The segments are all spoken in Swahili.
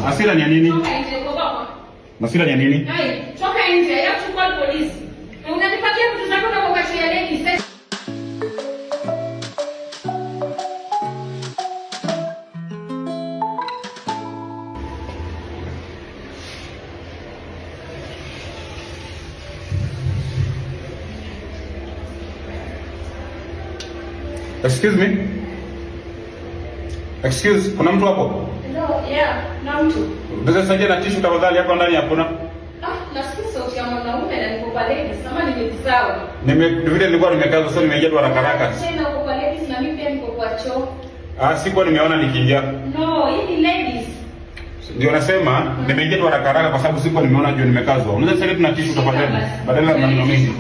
Hasira ni ya nini? Toka nje uko baba. Hasira ni ya nini? Hai, toka nje. I have to call police. Na unanipakia vitu zako na kwa ya ladies. Excuse me. Excuse, kuna mtu hapo? Hello, yeah, na mtu. Unaweza saidia na tissue tafadhali, hapo ndani hakuna. Ah, nasikia sauti ya mwanaume na niko kwa ladies. Kama nimekusahau. Nime vile nilikuwa nimekaa sasa nimeingia tu haraka haraka. Tena uko kwa ladies na mimi pia niko kwa choo. Ah, sikuwa nimeona nikiingia. No, hii ni ladies. Ndio nasema nimeingia tu haraka haraka kwa sababu sikuwa nimeona juu nimekazwa. Unaweza saidia tu na tissue tafadhali, badala ya maneno mengi.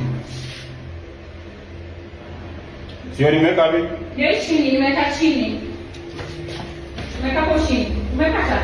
Sio nimeweka wapi? Ndio chini, nimeweka chini. Nimeweka hapo chini. Umepata?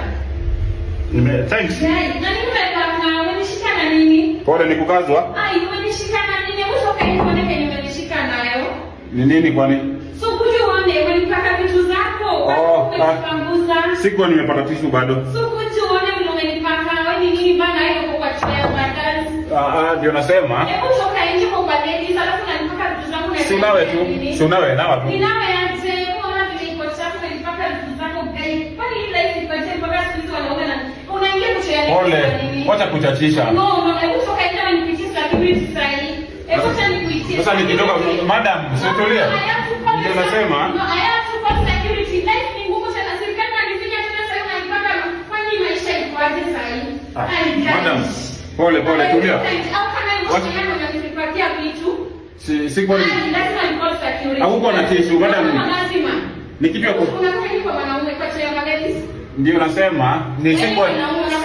Nime thanks. Nani umeweka na umenishika na nini? Pole nikukazwa. Ai, umenishika na nini? Hebu toka nje uone kenye umenishika nayo. Ni nini kwani? So kuja uone umenipaka vitu zako. Oh, umenipanguza. Sikuwa nimepata tissue bado. So kuja uone vile umenipaka. Wewe ni nini bana hiyo uko kwa choo ya brothers? Ah ah, ndio nasema. Hebu toka nje kwa ladies alafu unanipaka vitu zangu na Si unawe tu. Si unawe nawa tu. Ninawe aje? Unaona vile iko chafu umenipaka vitu zako gai. Kwani hii life iko aje mpaka siku hizi wanaume na unaingia kuchea ya Pole. nini? Wacha kuchachisha. No, no, hebu toka nje na nipitie security sasa hii. Hebu acha nikuitie. Sasa nikitoka madam, si tulia. Ndio nasema. No, I have to call security. Life ni ngumu sana. Serikali inanifinya tena sasa unanipaka. Kwani maisha iko aje sasa hii? Ah, madam, pole pole tulia. Au kama emotion yako unanipatia vitu. Si sikuwa ni Lazima ni call security. Hakukuwa na tissue, madam. Lazima. Ni kitu ya ku Unafanya kwa wanaume kwa choo ya ladies? Ndio nasema ni sikuwa Wanaume.